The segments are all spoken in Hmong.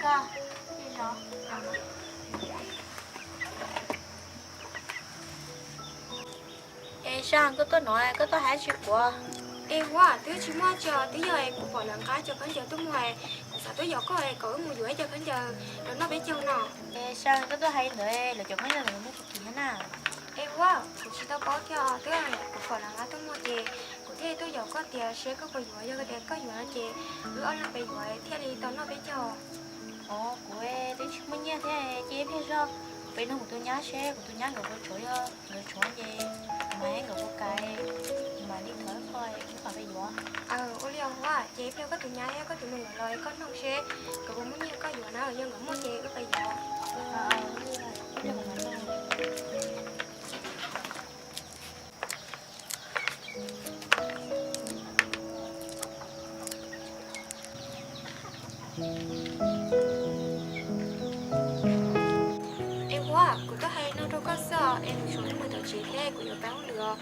Es Xab, koj tuaj no koj tuaj hais tsis kuv? Es Huab, twb tsis muaj tsi os, twb yog kuv pom lawv nqa cov khaub ncaws tuaj muag, kuv xav tuaj yos koj kom wb mus yuav ib co khaub ncaws rau noj peb caug no. Es Xab, koj tuaj hais li ntawd lawv cov khaub ncaws ntawd muaj puas kim thiab na? Es Huab, kuv tsis tau paub thiab, twb yog kuv pom lawv nqa tuaj muag ces kuv thiaj tuaj yos koj tias seb koj puas yuav, yog tias koj yuav no ces wb ob leeg pais yuav thiaj li tau noj peb caug. Os, kuv twb tsis muaj nyiaj thiab, cia ib pliag zog kuv pais nug kuv tus nyab seb kuv tus nyab nkawd puas tshuav, yog nkawd tshuav ces kuv mam nkawd puas kam, kuv mam li thov koj wb mam pais yuav. Ua li os Huab, ces ib pliag koj tus nyab thiab koj tus nus nkawd los koj nug seb nkawd puas muaj nyiaj koj yuav na, yog nkawd muaj ces wb pais yuav. Es Huab, kuv tuaj hais no rau koj xwb os, es kuv tshuav mus tom tsev thiab kuv yuav pab ua lwm os.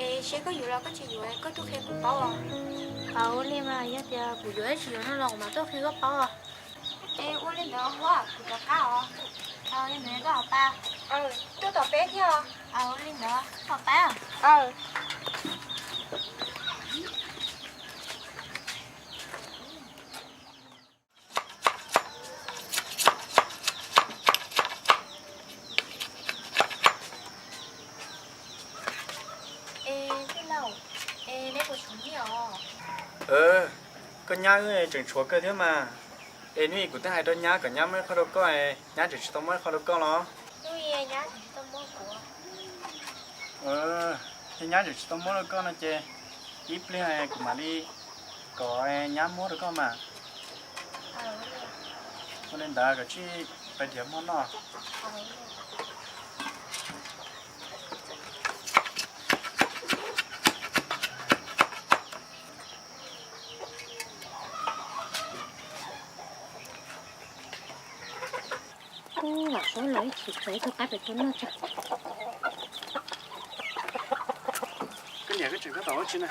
Es seb koj yuav los koj tsis yuav koj tuaj qhia kuv paub os. Ua li mas yog tias kuv yuav tsis yuav no los kuv mam tuaj qhia koj paub os. Es ua li ntawd Huab, kuv rov qab os. Li ntawd koj ho pa. Tuaj tom peb thiab os. Ua li ntawd koj ho pa. Es tij laug, es neb puas tshuav nyiaj os? Koj nyab wb tseem tshuav kawg thiab mas. Es hnub ib kuv twb hais rau nyab kom nyab muab ib qho rau koj, nyab tseem tsis tau muab ib qho rau koj los? Hnub ib nyab tseem tsis tau muab kuv. Yog nyab tseem tsis tau muab rau koj no ces ib pliag kuv mam li kom nyab muab rau koj mas. Ua li ntawd koj cia li pais nrhiav mov noj. Kuv los sawv los ib chim txawv tau qab pem tus noj tso. Koj niam, koj tseem koj tom ua tsi na?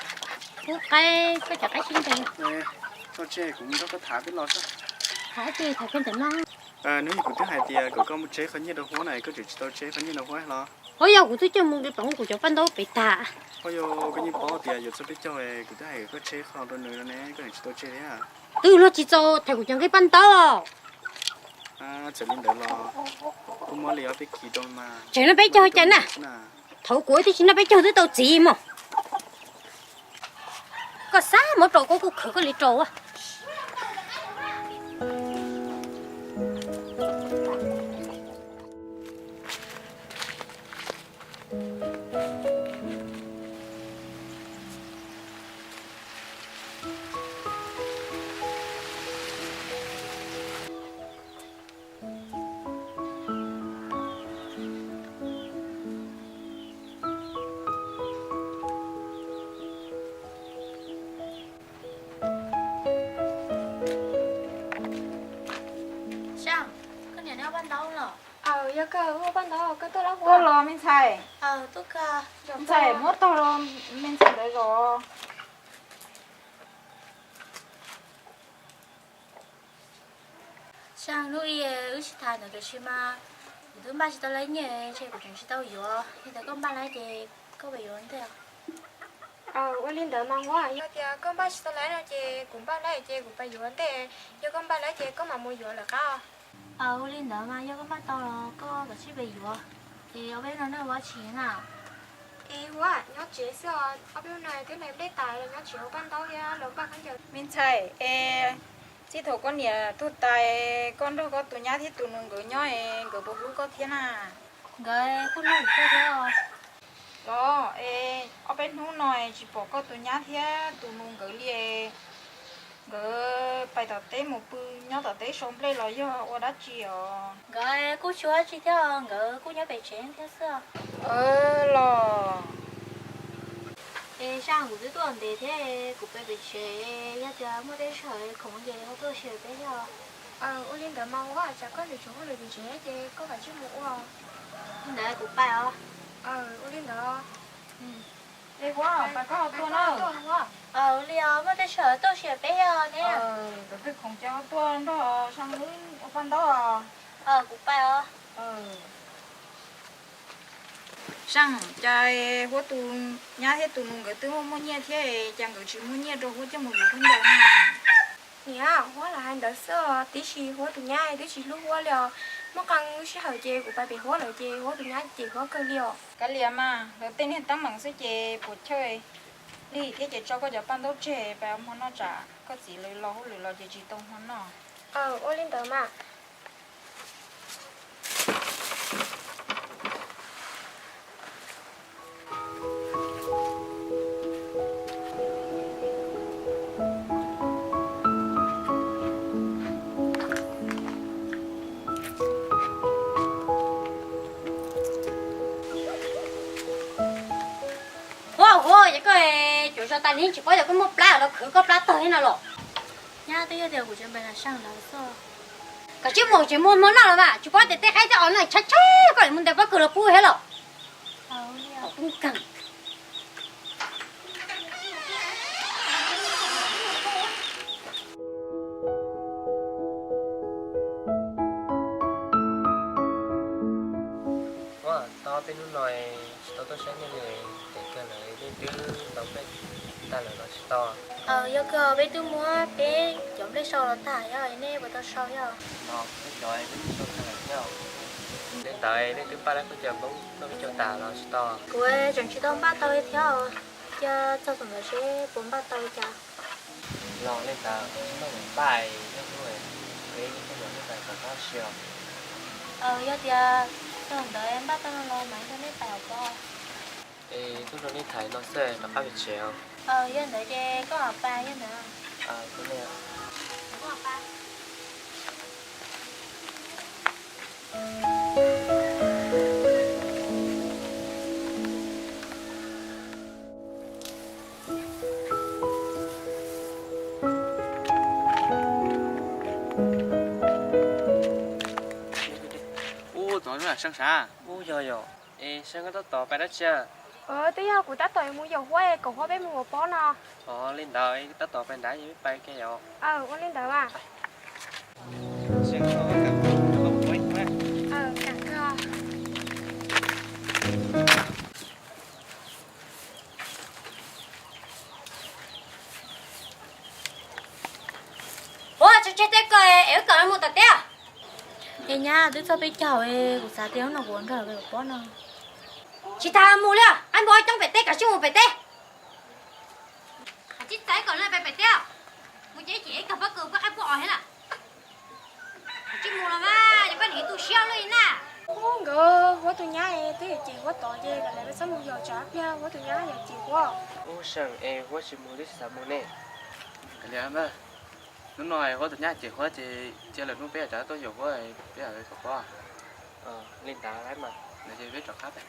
Kuv qaib koj cov qaib sib ntees. Koj tseg kuv mus nrog koj tham peb los xwb. Tham ib teg tham peb ntawm no. Hnub ib kuv twb hais tias kom koj mus tseb qhov nyiaj rau Huab na, koj tseem tsis tau tseb qhov nyiaj rau Huab los? Ho yog kuv twb coj mus pov kuv cov paj ntaub pem tas. Ho yog koj yeej paub tias yuav txog peb caug, kuv twb hais kom koj tseb qhov rau nws no ne, koj tseem tsis tau tseb thiab. Twb luag tsis txaus tham kuv cov nqi paj ntaub. Txawm li ntawd los kuj muab li ob peb kis rau mas. Tseem no peb caug cas na? Thaum kuv twb tsis noj peb caug twb tau txiv mog. Koj xav muab rau koj kuj khwv koj li rau. Xab, koj niam neb ua paj ntaub los? Aw, yog kawg, ua paj ntaub, koj tuaj los? Tuaj los me ntxhais. Aw, tuaj kawg. Me ntxhais muab tog los, me ntxhais ntawd zos. Xab, hnub ib wb sib tham ntawd tiam sis mas kuv twb npaj tsis tau lawv nyiaj, ntshe kuv tseem tsis tau yuav. Yog tias koj npaj lawv ces koj pab yuav ntej. Aw, ua li ntawd mas Huab, yog tias koj npaj tsis tau lawv no ces kuv npaj lawv ces kuv pab yuav ntej. Yog koj npaj lawv ces koj mam mus yuav lawm qab. Aw, ua li ntawd mas yog koj npaj tau los koj kav tsij pab yuav. Es ob peb hnub no nej ua dab tsi na? Es Huab, nyob tsev xwb os, ob peb hnub no twb hlais nplej tas los nyob tsev ua paj ntaub thiab los npaj khaub ncaws. Me ntxhais, es txij thaum koj niam tuag tas, koj nrog koj tus nyab thiab tus nus nkawd nyob es nkawd puas hlub koj thiab na? Nkawd kuj hlub koj thiab. Los es ob peb hnub no tsis pom koj tus nyab thiab tus nus nkawd li. Nkawd pais tom teb mus pw nyob tom teb sau nplej los yog ua dab tsi os? Nkawd kuj tsis ua dab tsi thiab, nkawd kuj nyob pem tsev thiab xwb. Los es Xab, kuv twb tuaj ntev thiab, kuv pem pem tsev, yog tias muaj tej sij hawm khoom ces ho tuaj ua si peb thiab. Ua li ntawd mas Huab, tsam koj tseem tshuav hauj lwm pem tsev ces koj kav tsij mus ua. Li ntawd kuv pais os. Ua li ntawd. Es Huab, pais koj tuaj na. Li os, muaj tej sij hawm tuaj sim peb os ne. Tus twg khoom ces tuaj nrog Seej wb ua paj ntaub. Kuv pais os. Seej, cas Huab tus nyab thiab tus nus nkawd twb muaj muaj nyiaj thiab, cas nkawd tsis muab nyiaj rau Huab coj mus yuav khaub ncaws na? Niam, Huab lam hais ntawd xwb os, tiam sis Huab tus nyab twb tsis hlub Huab li os. Muaj qee sij hawm ces kuv pais pem Huab lawm ces Huab tus nyab cem Huab kawg li os. Kav liam mas, lawv tej niag teeb meem xwb ces puas chawj li thiab. Ces tso koj cov paj ntaub tseg pais ua hmo noj tsam koj txiv lawv los hauj lwm los ces tsis tau hmo noj. Ua li ntawd mas. Huab, Huab, yog koj tsuas zov tas li tsis paub yog koj muaj plab los khwv koj plab tag li no los? Nyab, twb yog tias kuv tseem pais nram Seej lawv xwb. Koj tsis mus tsis muaj hmo noj los mas, tsis paub tias tej qaib tej os no tshaib tshaib koj lam mus ntes pob kws los pub thiab los? Ua, tau peb hnub no tsis tau tuaj saib nej li, tes kawg lawm nej twb tau nplej tag lawm los tsis tau? Yog kawg peb twb muab peb cov nplej sau los tag yog nej puas tau sau yog? Los peb cov peb twb sau tag lawm thiab. Li ntawd nej twb npaj lab khaub ncaws Hmoob noj peb caug tas los tsis tau? Kuv tseem tsis tau npaj tau li thiab, cia txog thaum ntawd seb puas npaj tau li cas. Los li ntawd npaj npaj, yog hnub peb coj los nej pais tom qab si os. Yog tias txog ntawd npaj tau no los mam nrog nej pais hauv paus. Es tuaj nrog nej tham no xwb, rov qab pem tsev os. Yog ntawd ces koj mam pais, yog ntawd. Ub, tod Seej sav. Ub, yog yog. Es Seej, koj tab tom pais dab tsi? Twb yog kuv tab tom mus yaum Huab es kom Huab peb mus hauv paus no. Os, li ntawd tab tom pais nrad, yog peb pais kiag yom. Ua li ntawd mas. Huab, tso tseg tej ko es wb kom mus tom teb. Es nyab, twb txog peb caug, kuv xav tias hnub no kuv nrog lawv pais hauv paus no. Tsis tas mus li, qaib npua coob pem teb, kom tsij mus pem teb. Tsis tas kom lawv pais pem teb, mus ces ib chim ib kawg pob kws pub qaib pub os thiab na. Tsis mus los mas, yog koj niam tu siab luaj li na. Ub, nkawd Huab tus nyab twb yuav cem Huab tod ces kom lawv peb txhob mus yos tsam pliag Huab tus nyab yuav cem Huab. Ub, Seej, es Huab tsis mus twb tsis xav mus ne. Kav liam, hnub no Huab tus nyab cem Huab ces cia lwm hnub peb rov tuaj yaum Huab, peb kom paub. Li ntawd mas, ces peb rov qab pem.